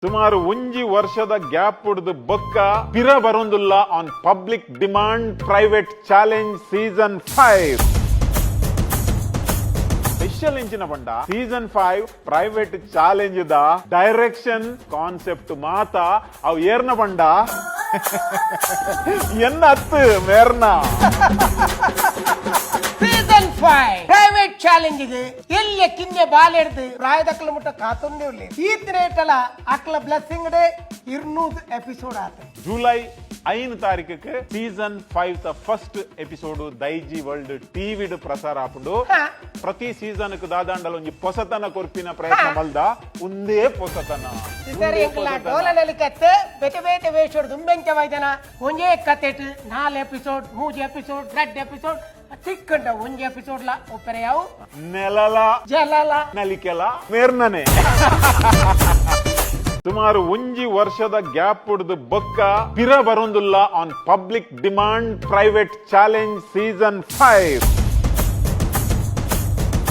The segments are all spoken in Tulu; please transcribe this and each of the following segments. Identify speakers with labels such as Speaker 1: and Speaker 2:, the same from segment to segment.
Speaker 1: ಸುಮಾರು ಒಂಜಿ ವರ್ಷದ ಗ್ಯಾಪ್ ಹುಡ್ದು ಬೊಕ್ಕ ಪಿರ ಬರೊಂದುಲ್ಲ on public demand private challenge season 5. Special ಇಂಚಿನ ಪಂಡ season 5 private challenge the direction, concept ಮಾತ ಅವು ಏರ್ನ ಪಂಡ ಎನ್ನ ಅತ್ತು ಮೇರ್ನ.
Speaker 2: ಸೀಸನ್ 5 ಪ್ರೈವೇಟ್ ಚಾಲೆಂಜ್ ಎಲ್ಲಿ ಕಿನ್ನೆ ಬಾಲೆಡ್ದು ಪ್ರಾಯದಕ್ಲ ಮುಟ್ಟ ಕಾತೊಂದೇ ಉಲ್ಲೆ. ಈ ತಿನೇಟಲ ಅಕ್ಲ ಬ್ಲೆಸ್ಸಿಂಗ್ ಡೇ 200 ಎಪಿಸೋಡ್ ಆತ.
Speaker 1: ಜುಲೈ 5 ತಾರೀಖಕ್ಕೆ season 5 the first episode Daiji world ಟಿವಿಡ್ ಪ್ರಸಾರ ಆಪುಂಡು. ಪ್ರತಿ ಸೀಸನ್ ದಾದಾಂಡಲ ಒಂಜಿ ಪೊಸತನ ಕೊರ್ಪಿನ ಪ್ರಯತ್ನ ಮಲ್ದ. ಉಂದೇ ಪೊಸತನ.
Speaker 2: ಸರಿ, ಎಂಕಲ ಡೋಲನಲಿಕತ್ತೆ ಬೇತೆ ಬೇತೆ ವೇಷಡ್ ದುಂಬೆಂಚ ವೈದನ ಒಂಜೇ ಕತೆಟ್ ನಾಲ್ ಎಪಿಸೋಡ್, ಮೂಜಿ ಎಪಿಸೋಡ್, ರಡ್ಡ್ ಎಪಿಸೋಡ್ ತಿಕ್ಕಂಡ ಒಂಜಿ ಎಪಿಸೋಡ್ ಲ ಒಪ್ಪರೆ ಯಾವು.
Speaker 1: ನೆಲಲ
Speaker 2: ಜಲಲ
Speaker 1: ನಲಿಕೆಲ ಮೇರ್ನನೆ. ಸುಮಾರು ಒಂಜಿ ವರ್ಷದ ಗ್ಯಾಪ್ ಹುಡ್ದು ಬೊಕ್ಕ ಪಿರ ಬರೊಂದುಲ್ಲ on public demand private challenge season 5.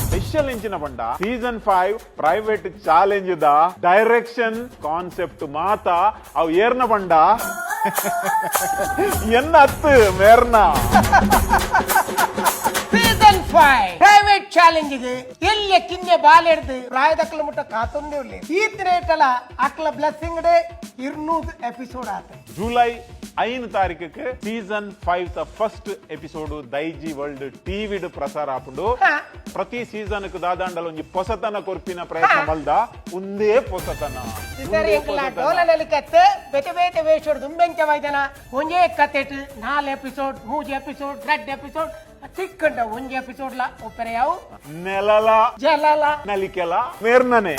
Speaker 1: Special ಇಂಚಿನ ಪಂಡ season 5 private challenge the direction, concept ಮಾತ ಅವು ಏರ್ನ ಪಂಡ ಎನ್ನ ಅತ್ತು ಮೇರ್ನ.
Speaker 2: ಸೀಸನ್ 5 ಪ್ರೈವೇಟ್ ಚಾಲೆಂಜ್ ಎಲ್ಲಿ ಕಿನ್ನೆ ಬಾಲೆಡ್ದು ಪ್ರಾಯದಕ್ಲ ಮುಟ್ಟ ಕಾತೊಂದೇ ಉಲ್ಲೆ. ಈ ತಿನೇಟಲ ಅಕ್ಲ ಬ್ಲೆಸ್ಸಿಂಗ್ ಡೇ 200 ಎಪಿಸೋಡ್ ಆತ.
Speaker 1: July 5 ತಾರೀಖಕ್ಕೆ season 5 the first episode Daiji world ಟಿವಿಡ್ ಪ್ರಸಾರ ಆಪುಂಡು. ಪ್ರತಿ ಸೀಸನ್ ದಾದಾಂಡಲ ಒಂಜಿ ಪೊಸತನ ಕೊರ್ಪಿನ ಪ್ರಯತ್ನ ಮಲ್ದ. ಉಂದೇ ಪೊಸತನ.
Speaker 2: ಸರಿ, ಎಂಕಲ ಡೋಲನಲಿಕತ್ತೆ ಬೇತೆ ಬೇತೆ ವೇಷಡ್ ದುಂಬೆಂಚ ವೈದನ ಒಂಜೇ ಕತೆಟ್ ನಾಲ್ ಎಪಿಸೋಡ್, ಮೂಜಿ ಎಪಿಸೋಡ್, ರಡ್ಡ್ ಎಪಿಸೋಡ್ ತಿಕ್ಕಂಡ ಒಂಜಿ ಎಪಿಸೋಡ್ ಲ ಒಪ್ಪರೆ ಯಾವು.
Speaker 1: ನೆಲಲ
Speaker 2: ಜಲಲ
Speaker 1: ನಲಿಕೆಲ ಮೇರ್ನನೆ.